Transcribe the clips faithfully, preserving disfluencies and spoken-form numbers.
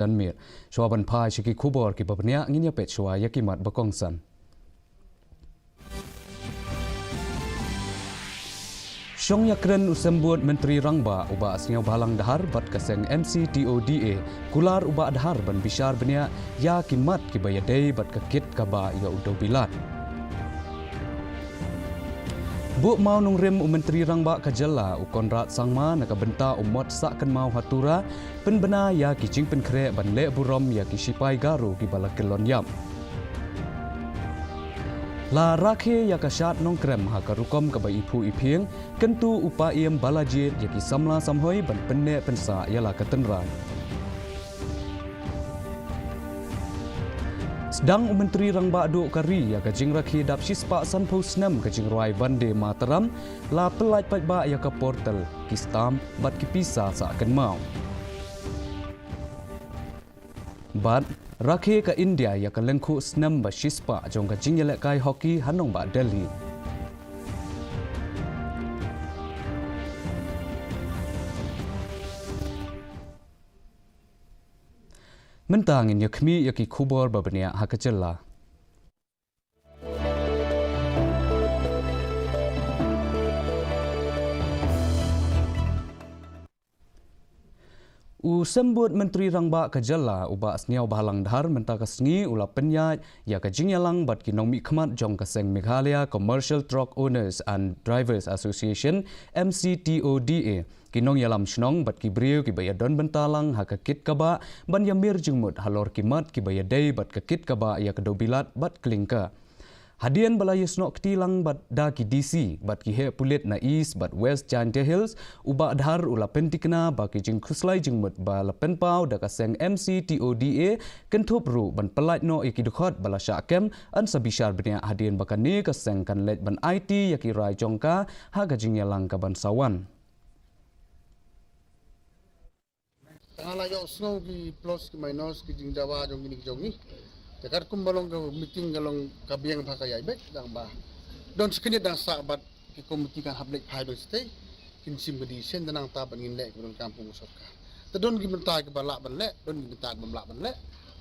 Tanmir. Shuwa ban phai sha ki khubor kiba bniah, ngin ïa peit shuwa ïa ki mat ba kongsan. Shong ïakren u Symbud Myntri Rangbah u Bah Sniawbhalang Dhar bad ka seng M C T O D A, kular u Bah Dhar ban bishar bniah ïa ki mat kiba ïadei bad ka kit kaba ïa u dewbilat. Buh mawnongrim u Myntri Rangbah ka jylla u Conrad Sangma na ka bynta u mot sah kynmaw ha Tura, pynbna ïa ki jingpynkhreh ban leh burom ïa ki shipai Garo kiba la kyllon ïap. La rakhe ïa ka shad Nongkrem ha ka rukom kaba iphuh iphieng, kyntu u Paiem Balajied ïa ki samla samhoi ban pynneh pynsah ïa la ka tynrai. Sdang u Myntri Rangbah Duh ka ri ïa ka jingrakhe dap shispah sanphew snem ka jingrwai Vande Mataram, la pyllait paidbah ïa ka portal, ki stamp bad ki pisa sah kynmaw. Bad rakhe ka India ïa ka lyngkhuh snem ba shispah jong ka jingïalehkai hockey ha nongbah Delhi. Mynta ngin ïa khmih ïa ki khubor ba bniah ha ka jylla. U Symbud Myntri Rangbah ka jylla u Bah Sniawbhalang Dhar mynta ka sngi u la pynïaid ïa ka jingïalang bad ki nongmihkhmat jong ka seng Meghalaya Commercial Truck Owners and Drivers Association, M C T O D A, ki nongïalam shnong bad ki briew kiba ïadon bynta lang ha ka kit kaba ban ïamir jingmut halor ki mat kiba ïadei bad ka kit kaba ïa ka dewbilat bad klinker. Hadien ba la ïasnoh kti lang bad da ki D C bad ki heh pulit na East bad West Jaintia Hills, u Bah Dhar u la pyntikna ba ki jingkhuslai jingmut ba la pynpaw da ka seng M C T O D A kynthup ruh ban pyllait noh ïa ki dkhot ba la shah kem, yn sa bishar bniah hadien ba kane ka seng kan leit ban aiti ïa ki rai jong ka ha ka jingïalang ka ban sa wan. Tang la ïohsngew ki plus ki minus ki jingdawa jong kine ki jong ngi. Te katkum ba long ka meeting ka long ka biang bha ka ïaibeit, dang ba don shi kynit dang sah bad ki komiti kan hap leit phai bad stay. Kin shim ka decision da nangta ban ngin leh kiba donkam kum u sorkar. Te don ki bynta kiba lah ban leh, don ki bynta kiba ym lah ban leh.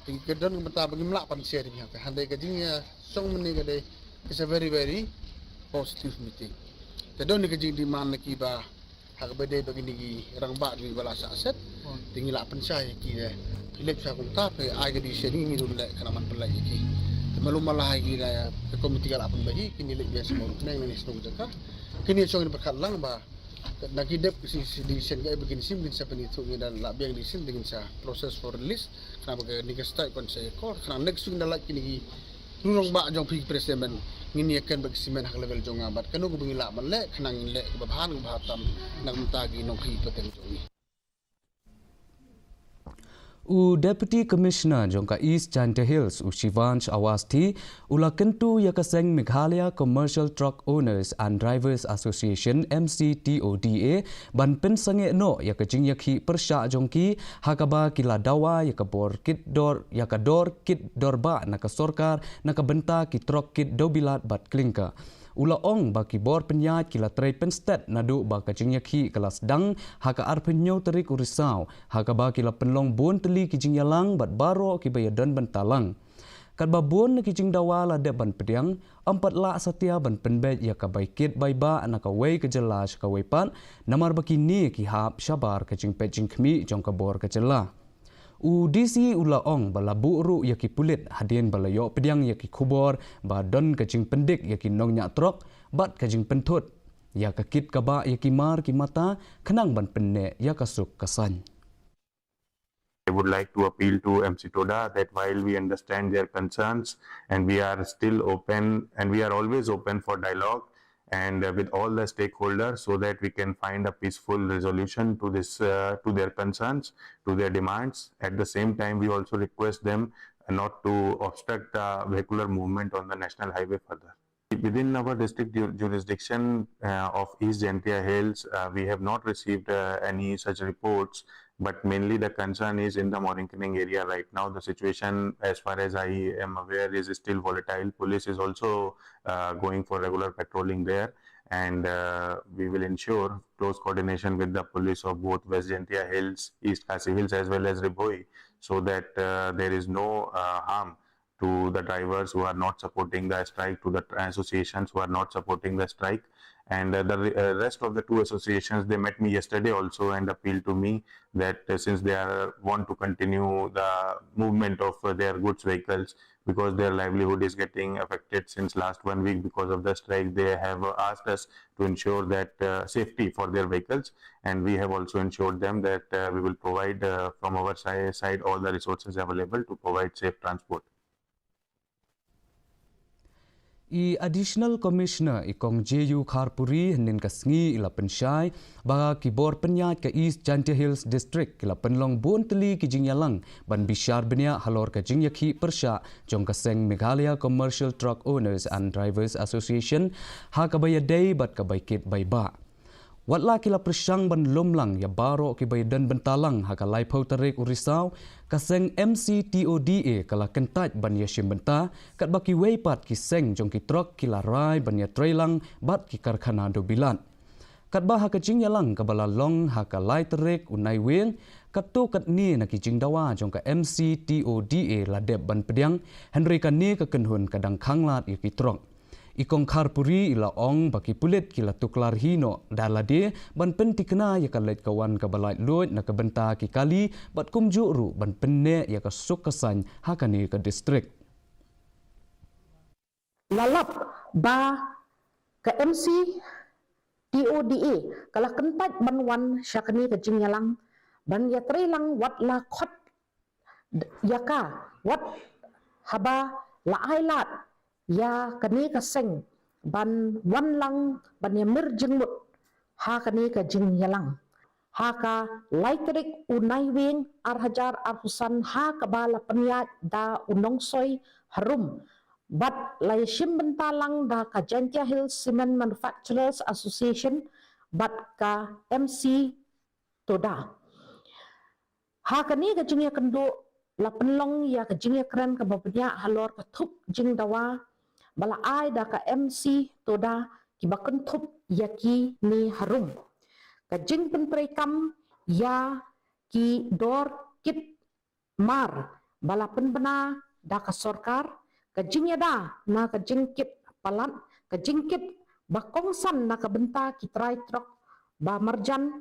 Te ki don ki bynta ba ngim lah ban share, te hynrei ka jingïashong mynne ka dei, it's a very, very positive meeting. Te don ki jingdemand na kiba ha kaba dei ba kine ki rangbah kiba la shah set. Te ngi la pynshai ïa ki, eh, phi leit sha kumta, phi ai ka decision, ngi ngin leh khnang ban pynlait ïa ki. Te malu mala ha ki, eh, ka komiti ka la pynbeit, kine leit biang sha Mawryngkneng ne sha kano ka jaka. Kine shong ïa pyrkhat lang ba na ki dep ki shi, shi decision ka ba kin shim, kin sa pynithuh, ngi da la biang decision, te ngin sa process for release. Khnang ba kane ka strike kan sa ïakor, khnang next week da lait kine ki rangbah jong phi ki president, ngin ïa ken bad ki seamen ha ka level jong nga bad kano kaba ngi lah ban leh, khnang ngin leh kaba bha, kaba bha tam na ka bynta ki nongkhaïi pateng jong ngi. U Deputy Commissioner jong ka East Jaintia Hills, u Shivansh Awasthi, u la kyntu ïa ka seng Meghalaya Commercial Truck Owners and Drivers Association, M C T O D A, ban pynsangeh noh ïa ka jingïakhih pyrshah jong ki ha kaba ki la dawa ïa ka bor kit dor, ïa ka dor kit dor bah na ka sorkar na ka bynta ki trok kit dewbilat bad klinker. U la ong ba ki bor pynïaid ki la trei pynstet naduh ba ka jingïakhih ka la sdang ha ka arphew hynñiew tarik u Risaw, ha kaba ki la pynlong bun tylli ki jingïalang bad baroh kiba ïadon bynta lang. Katba bun na ki jingdawa la dep ban pdiang, ym pat lah satia ban pynbeit ïa ka bai kit bai bah na kawei ka jylla sha kawei pat, namar ba kine ki hap shabar ka jingpeit jingkhmih jong ka bor ka jylla. U D C u la ong ba la buh ruh ïa ki pulit hadien ba la ïoh pdiang ïa ki khubor ba don ka jingpyndik ïa ki nongñiah trok bad ka jingpynthut ïa ka kit kaba ïa ki mar ki mata khnang ban pynneh ïa ka suk ka saiñ. I would like to appeal to M C Toda that while we understand their concerns and we are still open and we are always open for dialogue and, uh, with all the stakeholders so that we can find a peaceful resolution to this, uh, to their concerns, to their demands. At the same time, we also request them not to obstruct the vehicular movement on the national highway further. Within our district ju-, jurisdiction, uh, of East Jaintia Hills, uh, we have not received, uh, any such reports, but mainly the concern is in the Mawryngkneng area right now. The situation, as far as I am aware, is still volatile. Police is also, uh, going for regular patrolling there, and, uh, we will ensure close coordination with the police of both West Jaintia Hills, East Khasi Hills, as well as Ri Bhoi, so that uh, there is no uh, harm to the drivers who are not supporting the strike, to the tr- associations who are not supporting the strike. And uh, the re- uh, rest of the two associations, they met me yesterday also and appealed to me that uh, since they are want to continue the movement of uh, their goods vehicles, because their livelihood is getting affected since last one week because of the strike, they have uh, asked us to ensure that uh, safety for their vehicles, and we have also ensured them that uh, we will provide uh, from our si- side all the resources available to provide safe transport. I Additional Commissioner i Kong J U Kharpuri hynnin ka sngi i la pynshai ba ki bor pynïaid ka East Jaintia Hills District ki la pynlong bun tylli ki jingïalang ban bishar bniah halor ka jingïakhih pyrshah jong ka seng Meghalaya Commercial Truck Owners and Drivers Association ha kaba ïadei bad ka bai kit bai bah. Wat la ki la pyrshang ban lum lang ïa baroh ki bai don bynta lang ha ka laiphew tarik u Risaw, ka seng M C T O D A ka la kyntait ban ïashim bynta, katba kiwei pat ki seng jong ki trok ki la rai ban ïatrei lang bad ki karkhana dewbilat. Katba ha ka jingïalang kaba la long ha ka lai tarik u Naiwieng, katto katne na ki jingdawa jong ka M C T O D A la dep ban pdiang, hynrei kane ka kynhun ka dang khanglad ïa ki trok. I Kong Kharpuri i la ong ba ki pulit ki la tuklar hi noh da lade ban pyntikna ïa ka leit ka wan kaba laitluid na ka bynta ki kali bad kumjuh ruh ban pynneh ïa ka suk ka saiñ ha kane ka district. La lap ba ka M C T O D A ka la kyntait ban wan sha kane ka jingïalang ban ïatrei lang wat la khot ïa ka wat haba la ai lad ïa kane ka seng ban wan lang ban ïamir jingmut ha kane ka jingïalang. Ha ka lai tarik u Naiwieng ar hajar arphew san ha kaba la pynïaid da u Nongsoi Harum bad la ïashim bynta lang da ka Jaintia Hills Cement Manufacturers Association bad ka M C Toda. Ha kane ka jingïakynduh la pynlong ïa ka jingïakren kaba bniah halor ka thup jingdawa ba la ai da ka M C Toda kiba kynthup ïa kine harum. Ka jingpyntreikam ïa ki dor kit mar ba la pynbna da ka sorkar, ka jingïada na ka jingkit palat, ka jingkit ba kongsan na ka bynta ki trai trok ba marjan,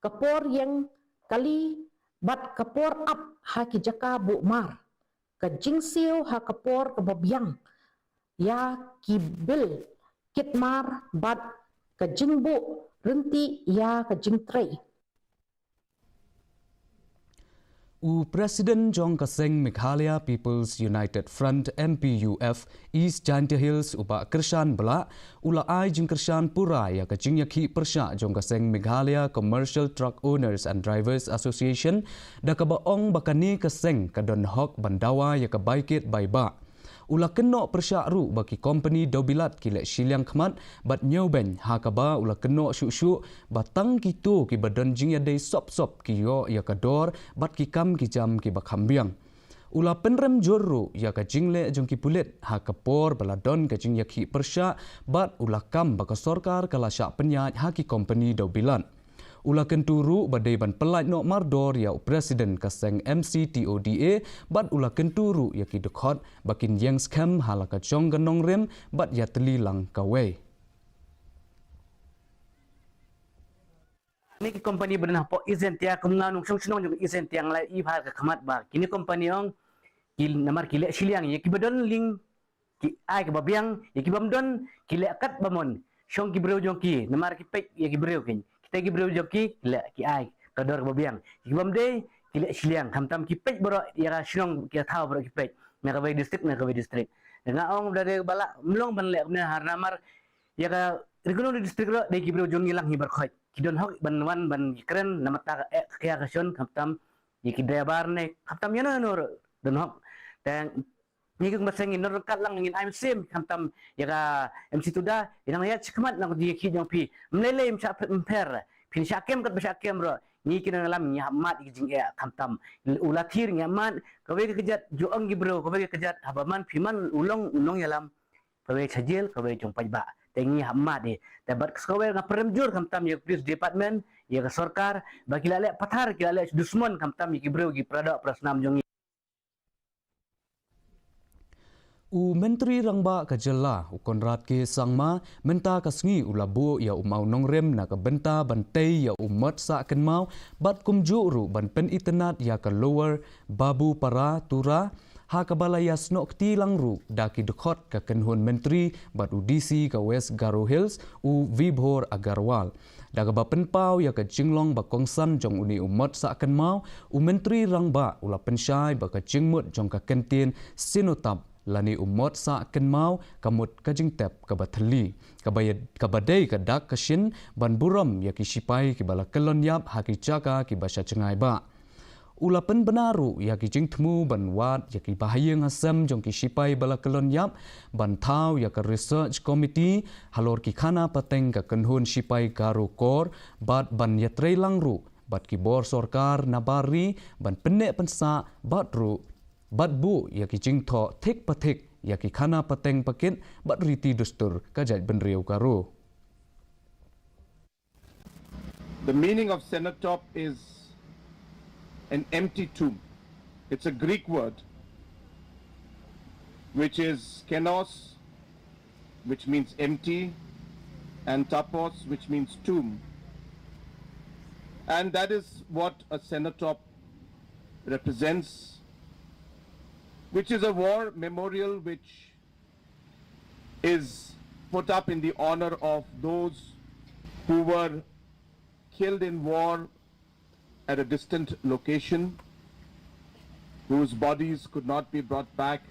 ka por ïeng kali bad ka por ap ha ki jaka buh mar, ka jingsiew ha ka por kaba biang ïa ki bil kit mar bad ka jingbuh rynti ïa ka jingtrei. U President jong ka seng Meghalaya People's United Front M P U F East Jaintia Hills u Bah Kyrshan Blah u la ai jingkyrshan pura ïa ka jingïakhih pyrshah jong ka seng Meghalaya Commercial Truck Owners and Drivers Association da kaba ong ba kane ka seng ka don hok ban dawa ïa ka bai kit bai bah. U la kynnoh pyrshah ruh ba ki kompani dewbilat ki leh shiliang khmat bad ñiewbeiñ ha kaba u la kynnoh shuh shuh ba tang kito kiba don jingïadei sop sop ki ïoh ïa ka dor bad ki kam ki jam kiba kham biang. U la pynrem jur ruh ïa ka jingleh jong ki pulit ha ka por ba la don ka jingïakhih pyrshah bad u la kam ba ka sorkar ka la shah pynïaid ha ki kompani dewbilat. U la kyntu ruh ba dei ban pyllait noh mardor ïa u President ka seng M C T O D A bad u la kyntu ruh ïa ki dkhot ba kin ïeng skhem ha la ka jong ka nongrim bad ïatylli lang kawei. Kine ki kompani ba don hapoh East Jaintia kum nga nongshong shnong jong East Jaintia nga la ïohi bha ha ka khmat ba kine kompani ong ki namar ki leh shiliang ïa kiba don lieng ki ai kaba biang, ïa ki bym don ki leh kat ba mon. Shong ki briew jong ki namar ki peit ïa ki briew, kine kita ki briew jong ki ki leh ki ai ka dor kaba biang. Ïa ki bym dei ki leh shiliang, khamtam ki peit baroh ïa ka shnong, ïa ka thaw baroh ki peit, na kawei district na kawei district. Nga ong ba dei ba lah mlong ban leh kumne, namar ïa ka ri ki nong district ruh dei ki briew jong ngi lang hi baroh khoit. Ki don hok ban wan ban kren namar ta ka eh ka shon, khamtam ïa ki driver ne khamtam ïa no ïa no ruh don hok. Te ngi kum ba seng ngi nor kat lang ngin ai mynsiem, khamtam ïa ka M C Toda ïa nang ïa shikmat na ka jingïakhih jong phi. Mlei lei ym shah pher, phin shah kem kat ba shah kem ruh, ngi ki nongïalam ngi hap mad ïa ka jingeh, khamtam u la thied ngi hap mad. Kawei ka kjat ju ong ki briew, kawei ka kjat haba man phi man u long u nongïalam, kawei sha jel kawei jong paidbah. Te ngi hap mad ïa. Te bad ka sngewbha nga pyrem jur khamtam ïa ka police department, ïa ka sorkar, ba ki la leh pathar, ki la leh dusmon khamtam ïa ki briew ki para doh para snam jong ngi. U Myntri Rangbah ka jylla, u Conrad K Sangma, mynta ka sngi u la buh ïa u mawnongrim na ka bynta ban tei ïa u mot sah kynmaw, bad kumjuh ruh ban pynitynnad ïa ka Lower Babupara Tura, ha kaba la ïasnoh kti lang ruh da ki dkhot ka kynhun myntri bad u D C ka West Garo Hills, u Vibhor Agarwal. Da kaba pynpaw ïa ka jinglong ba kongsan jong une u mot sah kynmaw, u Myntri Rangbah u la pynshai ba ka jingmut jong ka kyntien Cenotaph lane u mot sah kynmaw ka mut ka jingtep kaba thylli, kaba ïa, kaba dei ka dak ka shin ban burom ïa ki shipai kiba la kyllon ïap ha ki jaka kiba sha jngai bah. U la pynbna ruh ïa ki jingthmu ban wad ïa ki bahaïing hasem jong ki shipai ba la kyllon ïap, ban thaw ïa ka research committee halor ki khana pateng ka kynhun shipai Garo Corps, bad ban ïatrei lang ruh bad ki bor sorkar na bar ri ban pynneh pynsah bad ruh bad buh ïa ki jingthoh thik pathik ïa ki khana pateng pakit bad riti dustur ka jaitbynriew Garo. The meaning of Cenotaph is an empty tomb. It's a Greek word which is skenos, which means empty, and tapos, which means tomb. And that is what a Cenotaph represents, which is a war memorial which is put up in the honor of those who were killed in war at a distant location, whose bodies could not be brought back,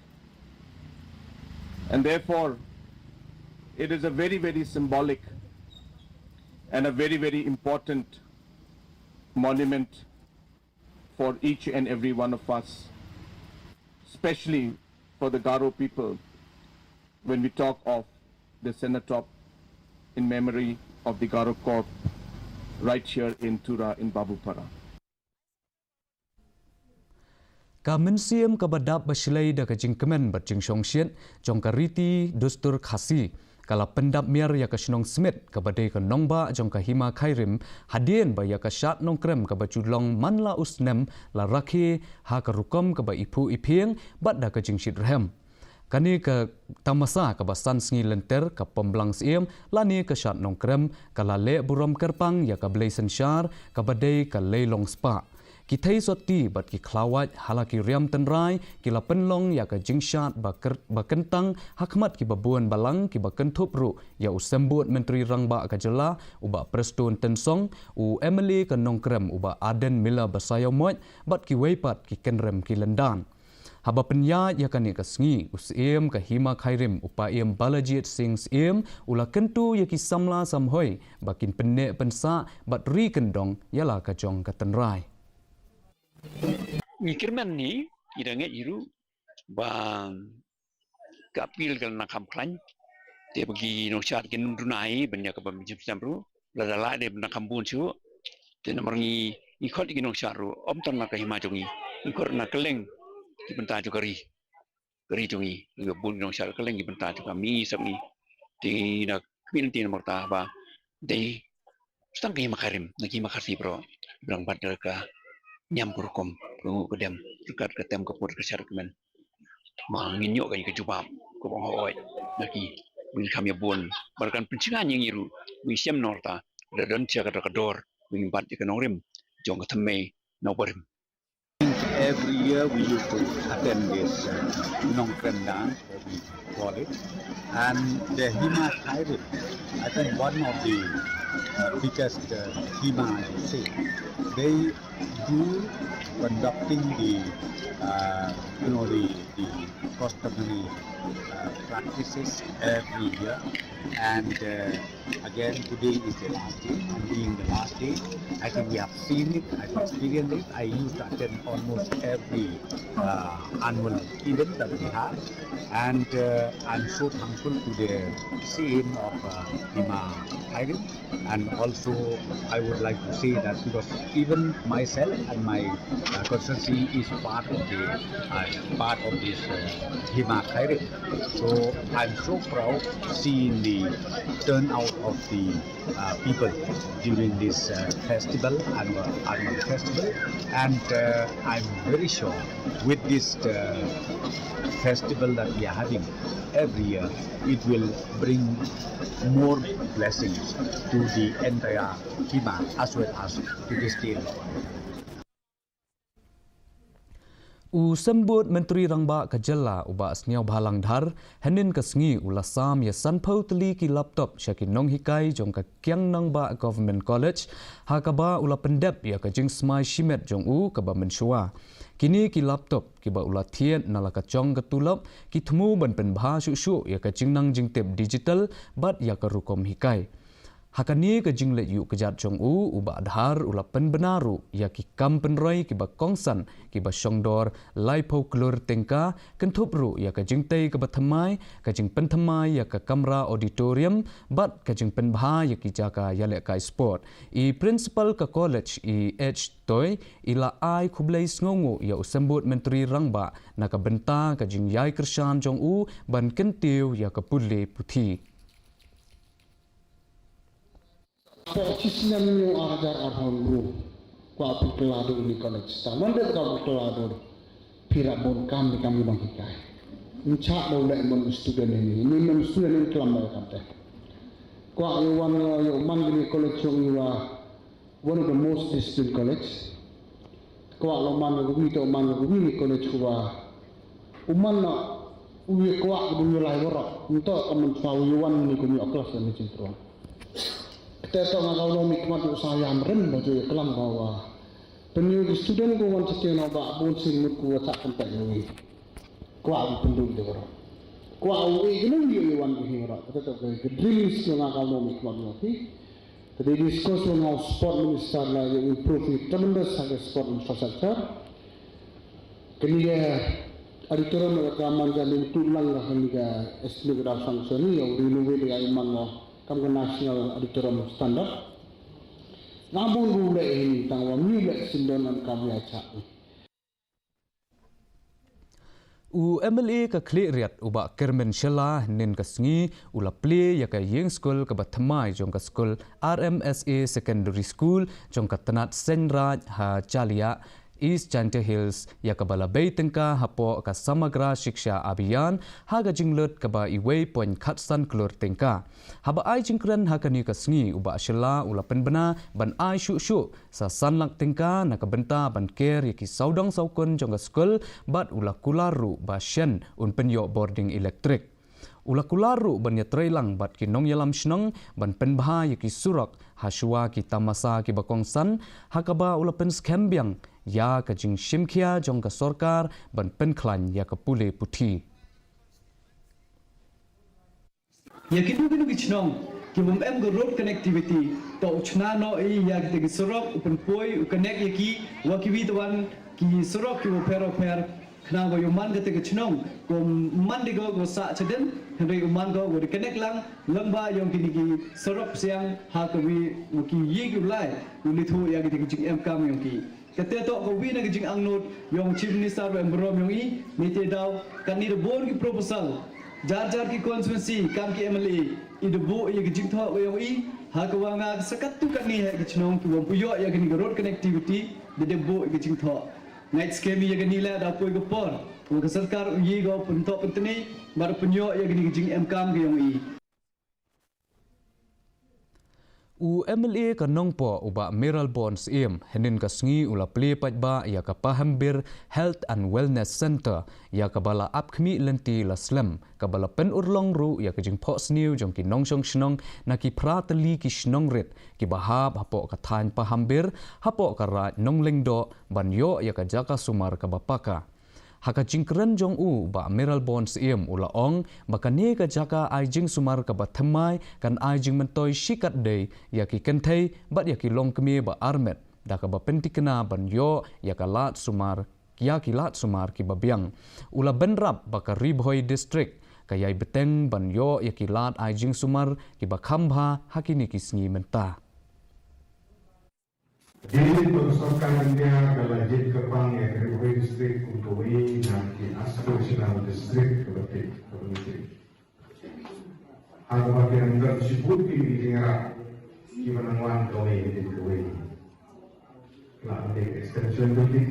and therefore it is a very, very symbolic and a very, very important monument for each and every one of us, especially for the Garo people, when we talk of the Cenotaph in memory of the Garo Corps right here in Tura in Babupara. Ka mynsiem kaba dap ba shlei da ka jingkmen bad jingshongshit jong ka riti dustur Khasi ka la pyndap miar ïa ka shnong Smit kaba dei ka nongbah jong ka Hima Khyrim, hadien ba ïa ka Shad Nongkrem kaba ju long man la u snem la rakhe ha ka rukom kaba iphuh iphieng bad da ka jingshitrhem. Kane ka tamasa kaba san sngi lynter ka Pom Blang Syiem lane ka Shad Nongkrem ka la leh burom kyrpang ïa ka Blei Synshar kaba dei ka Leilong Spah. Ki thei sotti bad ki khlawait ha la ki riam tynrai ki la pynlong ïa ka jingshad ba kyr-, ba kyntang ha khmat kiba bun balang kiba kynthup ruh ïa u Symbud Myntri Rangbah ka jylla u Bah Prestone Tynsong, u M L A ka Nongkrem u Bah Ardent Miller Basaiawmoit bad kiwei pat ki kynrem ki lyndan. Haba pynïaid ïa kane ka sngi, u Syiem ka Hima Khyrim u Paiem Balajied Singh Syiem u la kyntu ïa ki samla samhoi ba kin pynneh pynsah bad ri kyndong ïa la ka jong ka tynrai. Ngi kyrmen hi, ngi da ngeit hi ruh ba ka appeal ka la nang kham khlaiñ. Te ba ki nongshad kin ym duna hi ban ïa kaba mynjur snem ruh, lada lah de ban nang kham bun shuh. Te namar ngi, ngi khot ïa ki nongshad ruh ym tang na ka hima jong ngi, ngi khot na kylleng ki bynta jong ka ri, ka ri jong ngi. Ngi bun ki nongshad kylleng ki bynta jong ka mihngi sepngi. Te ngi da kmen te namar ta ba dei tang ka Hima Khyrim, na ka Hima Khasi baroh, ba dang bat da ka niam ka rukom, ka nguh ka dem, ryngkat ka tem ka put ka shad ka kmen. Ma ngin ïoh ka jubab kaba ong hooid na ki, ba ngin kham ïa bun. Bad kan pynshngaiñ ïa ngi ruh, ba ngin shem na ka bynta, da don sha kata ka dor ba ngin bat ïa ka nongrim jong ka thymmei na u barim. Every year we used to attend this uh, Nongkrem dance, what we call it. And the Hima Khyrim, I think one of the uh, biggest uh, Hima, I would say. They do conducting the, uh, you know, the, the customary uh, practices every year. And uh, again, today is the last day. And being the last day, I think we have seen it, I've experienced it. I used to attend almost every uh, annual event that we have. And uh, I'm so thankful to the C M of uh, Hima Khyrim. And also, I would like to say that because even myself, And my uh, constituency is part of the uh, part of this uh, Hima Khairip. So I'm so proud seeing the turnout of the uh, people during this uh, festival, annual, annual festival, and uh, I'm very sure with this uh, festival that we are having every year, it will bring more blessings to the entire Hima as well as to the state. U Symbud Myntri Rangbah ka jylla u Bah Sniawbhalang Dhar, hynnin ka sngi u la sam ïa sanphew tylli ki laptop sha ki nonghikai jong ka Kiang Nangbah Government College, ha kaba u la pyndep ïa ka jingsmai shimet jong u kaba mynshuwa. Kine ki laptop kiba u la thied na la ka jong ka tulop, ki thmu ban pynbha shuh shuh ïa ka jingnang jingtip digital bad ïa ka rukom hikai. Ha kane ka jingleit ïuh kjat jong u, u Bah Dhar u la pynbna ruh ïa ki kam pynroi kiba kongsan kiba shongdor laiphew klur tyngka, kynthup ruh ïa ka jingtei kaba thymmai, ka jingpynthymmai ïa ka kamra auditorium bad ka jingpynbha ïa ki jaka ïalehkai sport. I Principal ka college, i H Toi, i la ai khublei sngewnguh ïa u Symbud Myntri Rangbah na ka bynta ka jingïai kyrshan jong u ban kyntiew ïa ka pule puthi. Hapoh shi snem hynñiew ar hajar arphew hynriew, kwah pynkylla dur ïa kane ka college. Tang ban dep kwah pynkylla dur, phi rah bun kam, phi kam ki nonghikai. Ym shah da u leh mon student ïa ngi, ym mon student ïa ngi, klam ba kam te. Kwah ïa u wan, ïa u man kane ka college jong ngi wa one of the most disciplined college. Kwah la u man ka wi, to u man ka wi ni college, kwah u man na u ïa kwah u ïa lai waroh. Nto ka man chwa u ïa wan ni kum ïa class ni jingpyrwan. Kata to nga ka u long mi khmat u sa ïam rem ba ju ïa klam ka wa. Pynïoh ki student ko wan sa te na ba bun sing mut ko wa sa kan ta ïa wi. Kwah u pynduh de waroh. Kwah u ïa kene ïa wan ki waroh. Kata to ka dreams nga ka u long mi khmat u ïa ki. Ka dei discuss long how sport minister la ïa improve tremendous ha ka sport infrastructure. Kane ka auditorium ka man ka lim tu lang ka kane ka estimate ka dau sanction ïa u renovate ïa i man lo kam ka national auditorium standard. Nga bun ru le ini tang wa mi le sindon an kam ïa cha. U M L A ka Khliehriat u Bah Kyrmen Shylla hynnin ka sngi u la plie ïa ka ïing skul kaba thymmai jong ka skul R M S A Secondary School jong ka tnat Seiñraij ha Jaliah, East Jaintia Hills, ïa kaba la bei tyngka hapoh ka Samagra Shiksha Abhiyan ha ka jinglut kaba iwei point khatsan klur tyngka. Haba ai jingkren ha kane ka sngi u Bah Shylla u la pynbna ban ai shuh shuh sa san lak tyngka na ka bynta ban ker ïa ki sawdong sawkun jong ka skul bad u la kular ruh ba shen un pynïoh bording electric. U la kular ruh ban ïatreilang bad ki nongïalam shnong ban pynbha ïa ki surok ha shuwa ki tamasa kiba kongsan ha kaba u la pynskhem biang ïa ka jingshimkhia jong ka sorkar ban pynkhlaiñ ïa ka pule puthi. Ïa kino kino ki chnong ki bym em ka road connectivity, to u chna noh i ïa kita ki surok, u pynpoi, u connect ïa ki wa kiwi tawan ki surok kiwa pher wa pher. Khnang ba ïoh man kata ka chnong kum man de ko ko sah chadien, hynrei u man ko ko de connect lang lang ba ïong kini ki surok siang ha kawi wa ki ïi ki u lai u lithuh ïa kita ki jingemkam ïong ki. Kata toh kawi na ka jingangnud ïong Chief Minister wa em burom ïong i, nite daw katni da bun ki proposal. Jar jar ki constituency kam ki M L A i da buh ïa ka jingthoh ka ïong i, ha kawa nga sa katto katne ha ki chnong kiwa ym pu ïoh ïa kani ka road connectivity, da dep buh ïa ka jingthoh. Ngait skhem i ïa kani leh da poi ka por wa ka sorkar u ïa ka u pynthoh pyntni bad u pynïoh ïa kani ka jingemkam ka ïong i. U M L A ka Nongpoh u Bah Mayralborn Syiem hynnin ka sngi u la plie paidbah ïa ka Pahembir Health and Wellness Centre, ïa kaba la ap khmih lynti la slem, kaba la pynurlong ruh ïa ka jingphohsniew jong ki nongshong shnong na ki phra tylli ki shnong rit kiba hap hapoh ka thaiñ Pahembir, hapoh ka raid Nonglyngdoh ban ïoh ïa ka jaka sumar kaba paka. Ha ka jingkren jong u, Bah Mayralborn Syiem u la ong ba kane ka jaka ai jingsumar kaba thymmai kan ai jingmyntoi shikatdei ïa ki kynthei bad ïa ki longkmie ba armet, da kaba pyntikna ban ïoh ïa ka lad sumar, ïa ki lad sumar kiba biang. U la bynrap ba ka Ri Bhoi District ka ïai bteng ban ïoh ïa ki lad ai jingsumar kiba kham bha ha kine ki sngi mynta. Dei ba ka sorkar India ka la jied kyrpang ïa ka Ri Bhoi District kum kawei na ki aspirational district kaba thik kaba ngeit. Haba ki nongdon shibun ki jingïarap kiba nang wan kawei hadien kawei. La ym dei extension building,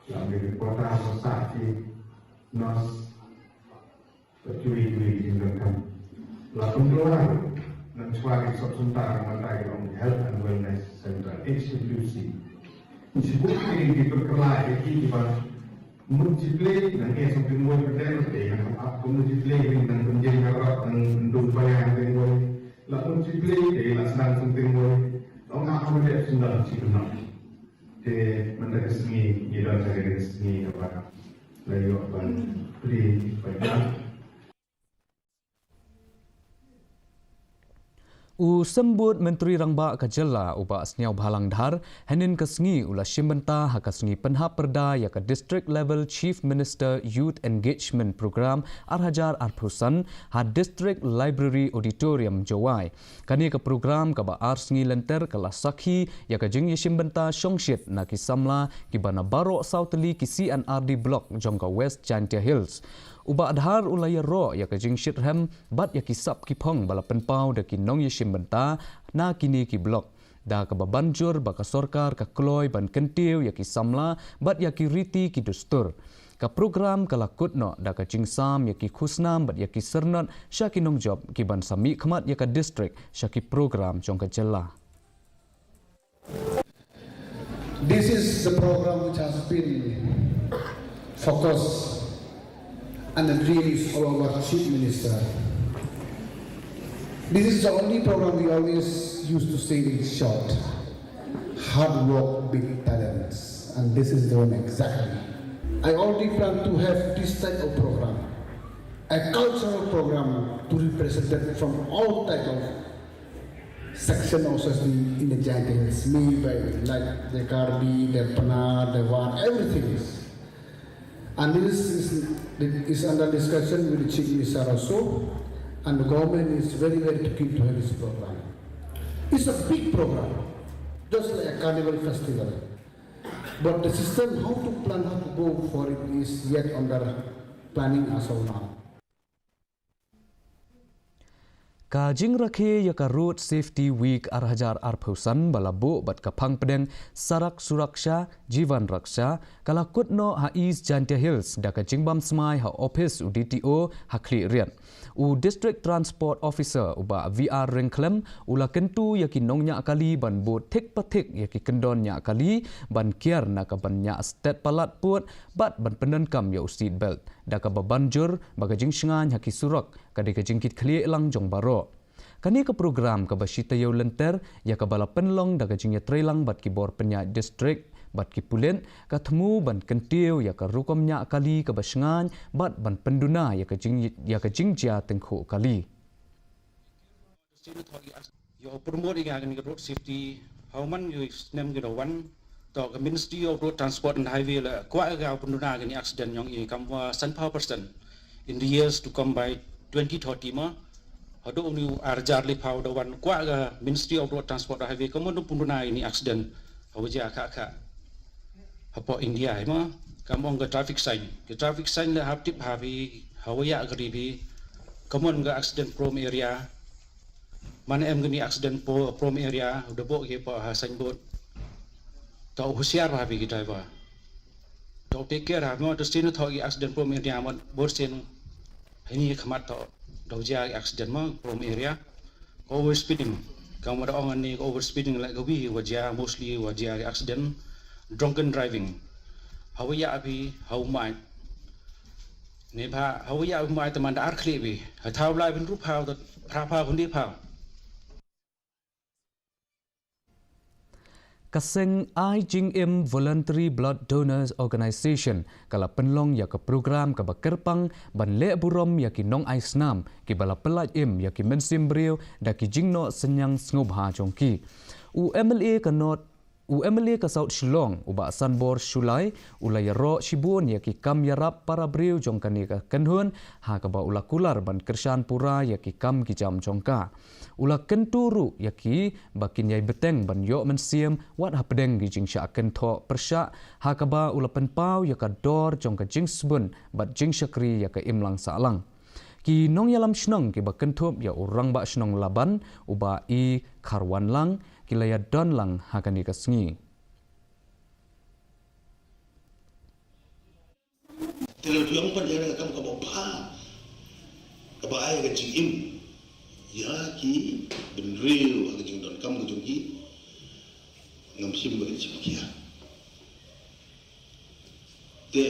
la ym dei quota ba sah ki nurse, bad kiwei kiwei ki jingdonkam. La pynkloi nang shuwa ki sop sumta, nang mynta ki long Health and Wellness Center, H W C. Shibun ki ki pynkylla ïa ki kiba mut shi plate nang ïa song tynroi pynrem te nang ap kum shi plate nang pynjeng ka rot nang dum paya nang tynroi. La mut shi plate te la sdang song tynroi. Ong ap kum dep sdang shi pynroi. Te mynta ka sngi ngi don ha ka sngi kaba la ïoh ban plie ban ïap. U Symbud Myntri Rangbah ka Jylla u Bah Sniawbhalang Dhar hynnin ka sngi u la shim bynta ha ka sngi pynhap pyrda ïa ka District Level Chief Minister Youth Engagement Programme ar hajar arphew san ha District Library Auditorium, Jowai. Kane ka program kaba ar sngi lynter ka la sakhi ïa ka jingïashim bynta shongshit na ki samla kiba na baroh saw tylli ki C and R D block jong ka West Jaintia Hills. U Bah Dhar u la ïaroh ïa ka jingshitrhem bad ïa ki sap ki phong ba la pynpaw da ki nongïashim bynta na kine ki block, da kaba ban jur ba ka sorkar ka kloi ban kyntiew ïa ki samla bad ïa ki riti ki dustur. Ka program ka la kut noh da ka jingsam ïa ki khusnam bad ïa ki syrnod sha ki nongjop kiban sa mihkhmat ïa ka district sha ki program jong ka jylla. This is the program which has been focused and the dreams of our Chief Minister. This is the only program we always used to say in short. Hard work beat talents, and this is the one exactly. I already plan to have this type of program, a cultural program to represent from all type of section of society in the Jaintia Hills, me by like the Karbi, the Pnar, the War, everything is. And this is, is under discussion with the Chief Minister also, and the government is very, very keen to have this program. It's a big program, just like a carnival festival. But the system, how to plan, how to go for it is yet under planning as of now. Ka jingrakhe ïa ka Road Safety Week ar hajar arphew san ba la buh bad ka phang pdeng Sadak Suraksha Jeevan Raksha ka la kut noh ha East Jaintia Hills da ka jingbam smai ha ophis u D T O ha Khliehriat. U District Transport Officer u Bah V R Ryngkhlem u la kyntu ïa ki nongñiah kali ban bud thik pa thik ïa ki kyndon ñiah kali ban kiar na ka ban ñiah stet palat pud bad ban pyndonkam ïa u seat belt, da kaba ban jur ba ka jingshngaiñ ha ki surok ka dei ka jingkitkhlieh lang jong baroh. Kane ka program kaba shi taïew lynter ïa kaba la pynlong da ka jingïatreilang bad ki bor pynïaid district bad ki pulit ka thmu ban kyntiew ïa ka rukom ñiah kali kaba shngaiñ bad ban pynduna ïa ka jing ïa ka jingjia tyngkhuh kali. Ïa u promote ïa kane ka road safety ha u man ïa u snem ki da wan. To ka Ministry of Road Transport and Highway la kwah ïa ka u pynduna kane accident yong i kam wa sanphew percent in the years to come by twenty thirty ma. Haduh uni u ar hajar liphew da wan kwah ka Ministry of Road Transport and Highway ka mon u pynduna kane accident ha wa jia kha kha hapoh India hi ma. Kam ong ka traffic sign, ka traffic sign la hap tip ha phi ha wa ïa ka ri phi. Ka mon ka accident prone area. Man em kani accident prone area u da buh ki hapoh ha signboard. To husiar bha phi ki driver. To take care ha mo to sien to ki accident prone area mo bor sien. Hani khmat to da jia ki accident mo prone area. Ka over speeding. Ka mo da ong ani ka over speeding la ka wi wa jia mostly wa jia ki accident. Drunken driving. Ha wa ïa phi ha u mai. Neibhah ha u ïa u mai te man da ar khlieh phi ha thaw lai phin ruh phaw te phra phaw phin dih phaw. Ka seng Ai Jingim Voluntary Blood Donors Organisation ka la pynlong ïa ka program kaba kyrpang ban leh burom ïa ki nongai snam kiba la pyllait im ïa ki mynsiem briew da ki jingnoh synñiang sngewbha jong ki. U M L A ka North U M L A ka South Shillong, u Bah Sanbor Shullai, u la ïaroh shibun ïa ki kam ïarap para briew jong kane ka kynhun, ha kaba u la kular ban kyrshan pura ïa ki kam ki jam jong ka. U la kyntu ruh ïa ki ba kin ïai bteng ban ïoh mynsiem wat hapdeng ki jingshah kynthoh pyrshah, ha kaba u la pynpaw ïa ka dor jong ka jingsbun bad jingshakri ïa ka imlang sahlang. Ki nongïalam shnong kiba kynthup ïa u Rangbah Shnong Laban, u Bah E Kharwanlang, ki la ïadon lang ha kane ka sngi. Te lada phi ong pat ïa ka kam kaba bha, kaba ai ka jingim ïa ki bynriew ha ka jingdonkam ka jong ki, ngam shym ba kin shim khia. Te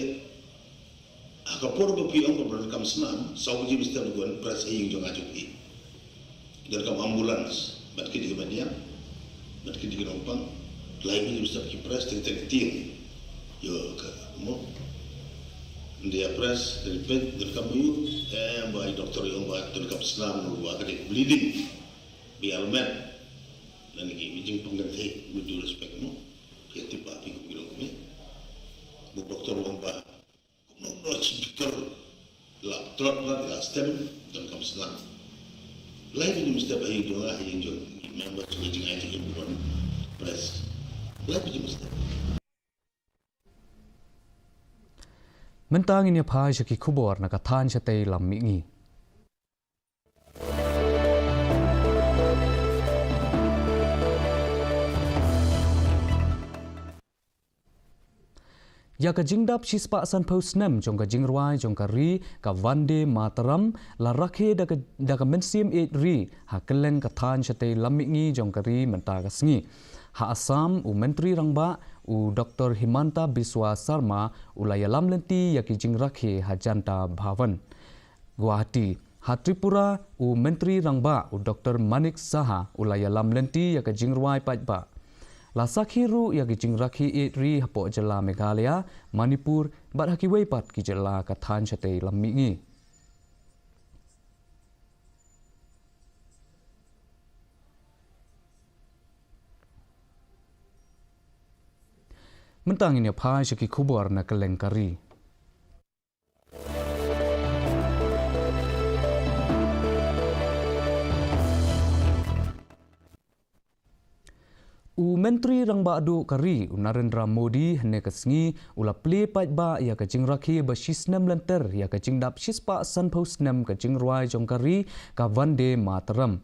ha ka por ba phi ong ba donkam snam, saw baje mynstep ba wan press ha ïing jong nga jong phi. Donkam ambulance, bad kit ki baniah, bad kit ki nongpang, lai baje mynstep ki press, teng teng tieng. Ïoh ka mo. Ndia press, repent, donkam ïoh, eh, ba i doktor ïoh ba donkam snam, ba ka dei bleeding. Biar met. Lane ki jingpang kan thei, with due respect mo. Phi tip ba phi kum ki nongkmie. Ba doktor ong ba kumno kumno shi doktor la tlot la, la stem, donkam snam. Lai baje mynstep ha ïing jong nga, ha ïing jong ki member jong ka jingai jong ki burom press. Lai baje mynstep. Mynta ngin ïa phai sha ki khubor na ka thaiñ shatei lam mihngi. Ïa ka jingdap shispah sanphew snem jong ka jingrwai jong ka ri, ka Vande Mataram, la rakhe da ka, da ka mynsiem ïeit ri ha kylleng ka thaiñ shatei lam mihngi jong ka ri mynta ka sngi. Ha Assam, u Myntri Rangbah, u Doktor Himanta Biswa Sarma, u la ïalam lynti ïa ki jingrakhe ha Janata Bhavan, Guwahati. Ha Tripura, u Myntri Rangbah, u Doktor Manik Saha, u la ïalam lynti ïa ka jingrwai paidbah. La sakhi ruh ïa ka jingrakhe ïeit ri hapoh jylla Meghalaya, Manipur, bad ha kiwei pat ki jylla ka thaiñ shatei lam mihngi. Mynta ngin ïa phai sha ki khubor na kylleng ka ri. U Myntri Rangbah Duh ka ri, u Narendra Modi, hynne ka sngi, u la plie paidbah ïa ka jingrakhe ba shi snem lynter ïa ka jingdap shispah sanphew snem ka jingrwai jong ka ri, ka Vande Mataram.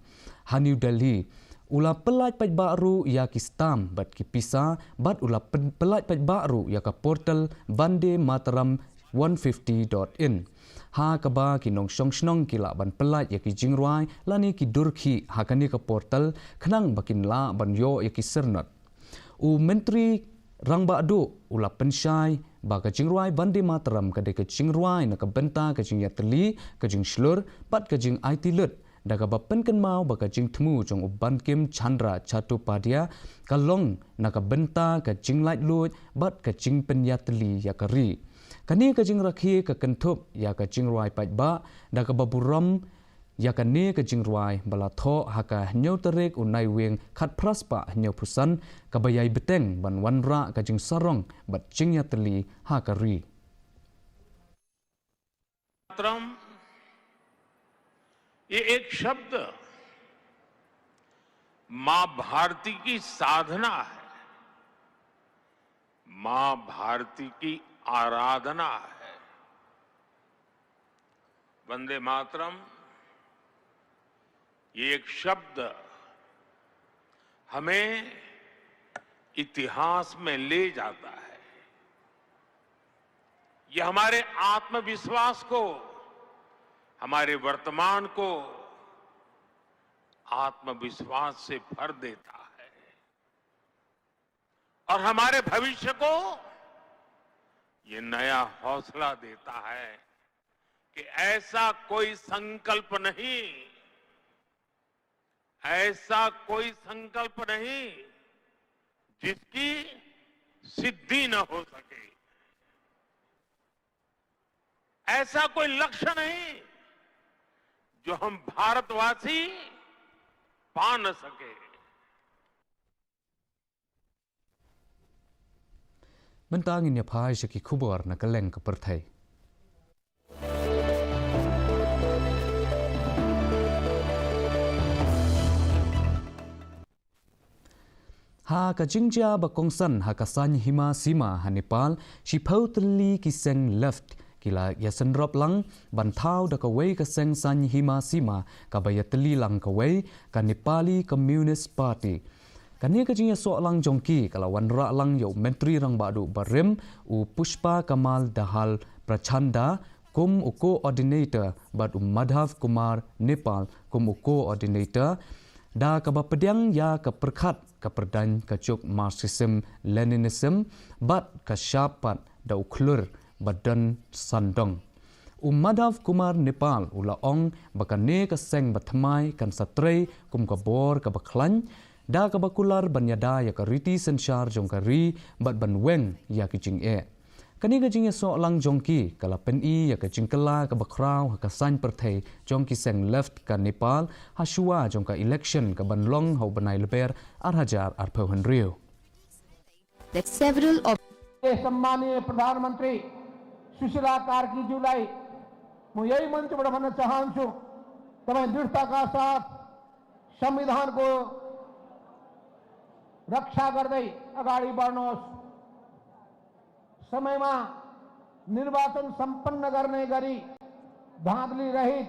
Ha New Delhi, u la pyllait paidbah ruh ïa ki stamp bad ki pisa, bad u la pyn-, pyllait paidbah ruh ïa ka portal Vande Mataram one fifty dot in. Ha kaba ki nongshong shnong ki lah ban pyllait ïa ki jingrwai lane ki dur khih ha kane ka portal, khnang ba kin lah ban ïoh ïa ki syrnod. U Myntri Rangbah Duh u la pynshai ba ka jingrwai Vande Mataram ka dei ka jingrwai na ka bynta ka jingïatylli, ka jingshlur, bad ka jingaiti lut, da kaba pynkynmaw ba ka jingthmu jong u Bankim Chandra Chattopadhyay ka long na ka bynta ka jinglaitluid bad ka jingpynïatylli ïa ka ri. Kane ka jingrakhe ka kynthup ïa ka jingrwai paidbah, da kaba burom ïa kane ka jingrwai ba la thoh ha ka hynñiew tarik u Naiwieng khatphra spah hynñiewphew san, kaba ïai bteng ban wanrah ka jingsarong bad jingïatylli ha ka ri. मातरम, ये एक शब्द मां भारती की साधना है, मां भारती की आराधना है। वंदे मातरम, ये एक शब्द हमें इतिहास में ले जाता है। ये हमारे आत्मविश्वास को, हमारे वर्तमान को आत्मविश्वास से भर देता है और हमारे भविष्य को ये नया हौसला देता है कि ऐसा कोई संकल्प नहीं, ऐसा कोई संकल्प नहीं जिसकी सिद्धि न हो सके। ऐसा कोई लक्ष्य नहीं जो हम भारतवासी पा न सके। Mynta ngin ïa phai sha ki khubor na kylleng ka pyrthei. Ha ka jingjia ba kongsan ha ka saiñ hima sima ha Nepal, shiphew tylli ki seng left ki la ïa synrop lang ban thaw da kawei ka seng saiñ hima sima kaba ïatylli lang kawei, ka Nepali Communist Party. Kane ka jingïasoh lang jong ki ka la wanrah lang ïa u Myntri Rangbah Duh barim, u Pushpa Kamal Dahal Prachanda, kum u coordinator bad u Madhav Kumar Nepal kum u coordinator, da kaba pdiang ïa ka pyrkhat ka pyrdain ka juk Marxism Leninism bad ka shah pat da u khlur ba don sandong. U Madhav Kumar Nepal u la ong ba kane ka seng ba thymmai kan sa trei kum ka bor kaba khlaiñ, da kaba kular ban ïada ïa ka riti synshar jong ka ri bad ban weng ïa ki jingeh. Kane ka jingïasoh lang jong ki ka la pyni ïa ka jingkylla kaba khraw ha ka saiñ pyrthei jong ki seng left ka Nepal ha shuwa jong ka election kaban long ha u bnai Lber ar hajar arphew hynriew. That several of ये सम्माननीय प्रधानमंत्री सुशीला कार्की ज्यूलाई म यही मंचबाट भन्न चाहन्छु, तपाईँ दृढताका साथ संविधानको रक्षा गर्दै अगाडि बढ्नुहोस्। समयमा निर्वाचन सम्पन्न गर्ने गरी धाँधली रहित,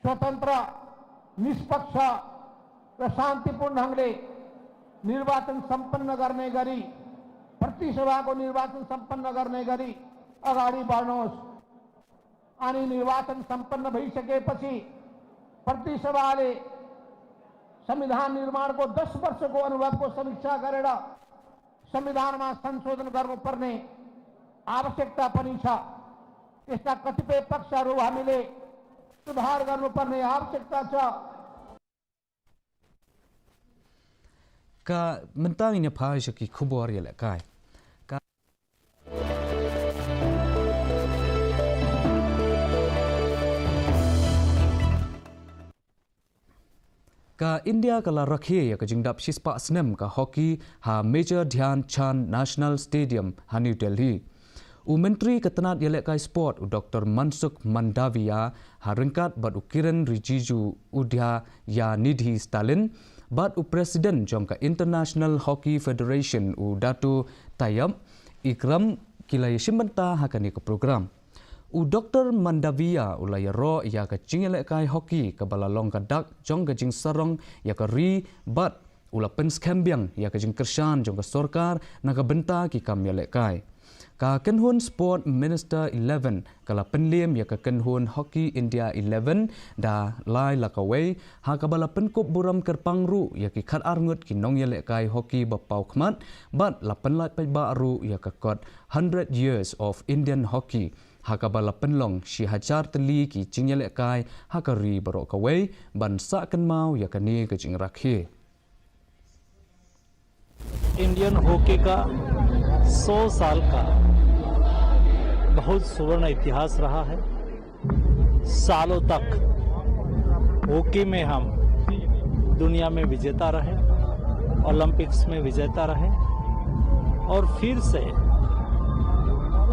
स्वतन्त्र, निष्पक्ष र शान्तिपूर्ण ढङ्गले निर्वाचन सम्पन्न गर्ने गरी, प्रतिसभाको निर्वाचन सम्पन्न गर्ने गरी अगाडि बढ्नुहोस्। अनि निर्वाचन सम्पन्न भइसकेपछि प्रतिसभाले संविधान निर्माणको दस वर्षको अनुभवको समीक्षा गरेर संविधानमा संशोधन गर्नुपर्ने आवश्यकता पनि छ। यस्ता कतिपय पक्षहरू हामीले सुधार गर्नुपर्ने आवश्यकता छ। Ka mynta ngin ïa phai sha ki khubor ïalehkai. Ka Ka India ka la rakhe ïa ka jingdap shispah snem ka hockey ha Major Dhyan Chand National Stadium ha New Delhi. U Myntri ka tnat ïalehkai sport u Doktor Mansukh Mandaviya ha ryngkat bad u Kiren Rijiju, u Dayashankar Stalin bad u President jong ka International Hockey Federation u Dato Tayyab Ikram ki la ïashim bynta ha kane ka program. U Doktor Mandaviya u la ïaroh ïa ka jingïalehkai hockey kaba la long ka dak jong ka jingsarong ïa ka ri bad u la pynskhem biang ïa ka jingkyrshan jong ka sorkar na ka bynta ki kam ïalehkai. Ka kynhun Sport Minister eleven ka la pynliem ïa ka kynhun Hockey India eleven da lai la kawei, ha kaba la pynkup burom kyrpang ruh ïa ki khatar ngut ki nongïalehkai hockey ba paw khmat bad la pynlait paidbah ruh ïa ka kot Hundred Years of Indian Hockey, ha kaba la pynlong shi hajar tylli ki jingïalehkai ha ka ri baroh kawei ban sah kynmaw ïa kane ka jingrakhe. इंडियन हॉकी का सौ साल का बहुत सुवर्ण इतिहास रहा है। सालों तक हॉकी में हम दुनिया में विजेता रहे, ओलंपिक्स में विजेता रहे और फिर से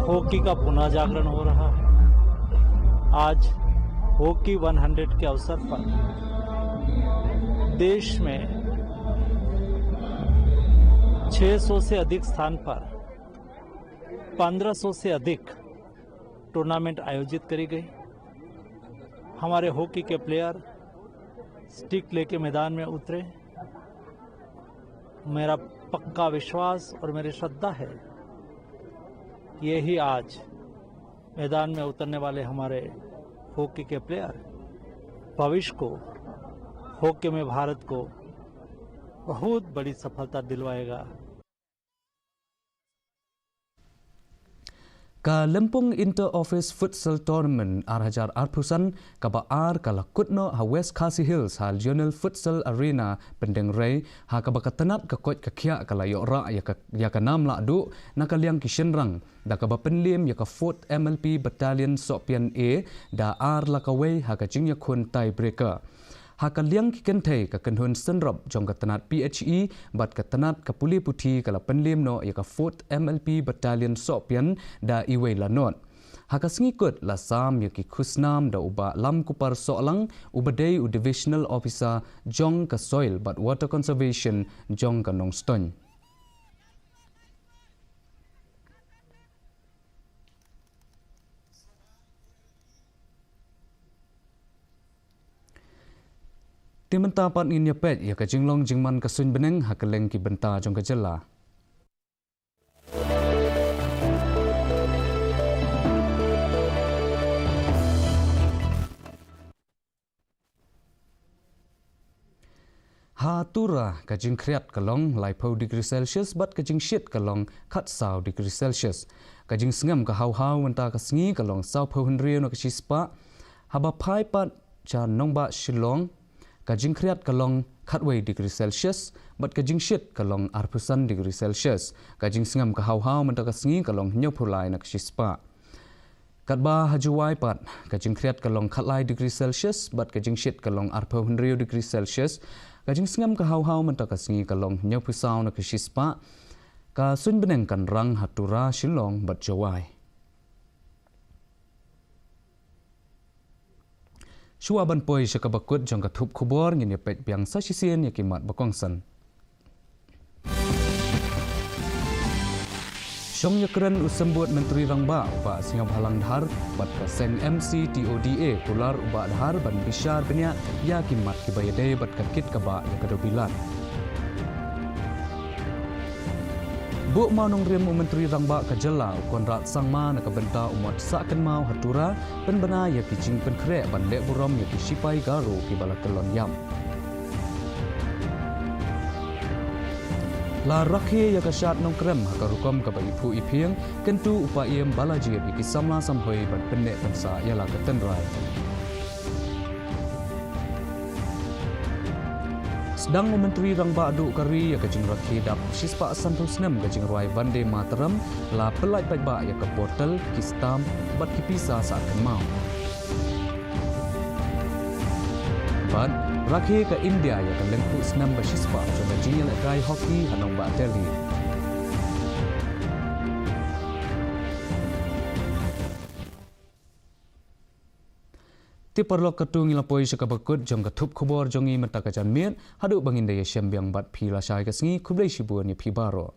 हॉकी का पुनः जागरण हो रहा है। आज हॉकी वन हंड्रेड के अवसर पर देश में छह सौ से अधिक स्थान पर पन्द्रह सौ से अधिक टूर्नामेंट आयोजित करी गई। हमारे हॉकी के प्लेयर स्टिक लेके मैदान में उतरे। मेरा पक्का विश्वास और मेरी श्रद्धा है कि यही आज मैदान में उतरने वाले हमारे हॉकी के प्लेयर भविष्य को हॉकी में भारत को बहुत बड़ी सफलता दिलवाएगा। Ka Lympung Inter Office Futsal Tournament ar hajar arphew san kaba ar ka la kut noh ha West Khasi Hills ha Lionel Futsal Arena Pyndengrei, ha kaba ka tnat ka koit ka khiah ka la ïoh rah ïa ka, ïa ka nam lah duh na ka liang ki shynrang da kaba pynliem ïa ka Fourth M L P Battalion Sohpian A da ar la kawei ha ka jingïakhun tiebreaker. Ha ka liang ki kynthei, ka kynhun synrop jong ka tnat P H E bad ka tnat ka pule puthi ka la pynliem noh ïa ka Fourth M L P Battalion Sohpian da iwei la not. Ha ka sngi kut la sam ïa ki khusnam da u Bah Lamkupar Sohlang, uba dei u Divisional Officer jong ka Soil bad Water Conservation jong ka Nongstoiñ. Te mynta pat ngin ïa peit ïa ka jinglong jingman ka suiñ bneng ha kylleng ki bynta jong ka jylla. Ha Tura, ka jingkhriat ka long laiphew degree Celsius bad ka jingshit ka long khatsaw degree Celsius. Ka jingsngem ka haw haw mynta ka sngi ka long sawphew hynriew na ka shispah. Haba phai pat sha nongbah Shillong, ka jingkhriat ka long khatwei degree Celsius bad ka jingshit ka long arphew san degree Celsius. Ka jingsngem ka haw haw mynta ka sngi ka long hynñiewphew lai na ka shispah. Katba ha Jowai pat, ka jingkhriat ka long khatlai degree Celsius bad ka jingshit ka long arphew hynriew degree Celsius. Ka jingsngem ka haw haw mynta ka sngi ka long hynñiewphew saw na ka shispah. Ka suiñ bneng kan rang ha Tura, Shillong bad Jowai. Shuwa ban poi sha kaba kut jong ka thup khubor, ngin ïa peit biang sa shisien ïa ki mat ba kongsan. Shong ïakren u Symbud Myntri Rangbah u Bah Sniawbhalang Dhar bad ka seng M C T O D A kular u Bah Dhar ban bishar bniah ïa ki mat kiba ïadei bad ka kit kaba ïa ka dewbilat. Buh mawnongrim u Myntri Rangbah ka jylla u Conrad Sangma na ka bynta u mot sah kynmaw ha Tura, pynbna ïa ki jingpynkhreh ban leh burom ïa ki shipai Garo kiba la kyllon ïap. La rakhe ïa ka shad Nongkrem ha ka rukom kaba iphuh iphieng, kyntu u Paiem ba la jied ïa ki samla samhoi ban pynneh pynsah ïa la ka tynrai. Sdang u Myntri Rangbah Duh ka ri ïa ka jingrakhe dap shispah sanphew snem ka jingrwai Vande Mataram, la pyllait paidbah ïa ka bottle, ki stamp bad ki pisa sah kynmaw. Bad rakhe ka India ïa ka lyngkhuh snem ba shispah jong ka jingïalehkai hockey ha nongbah Delhi. Te paralok, katto ngi la poi sha kaba kut jong ka thup khubor jong ngi mynta ka janmiet, haduh ba ngin da ïashem biang bad phi lashai ka sngi, khublei shibun ïa phi baroh.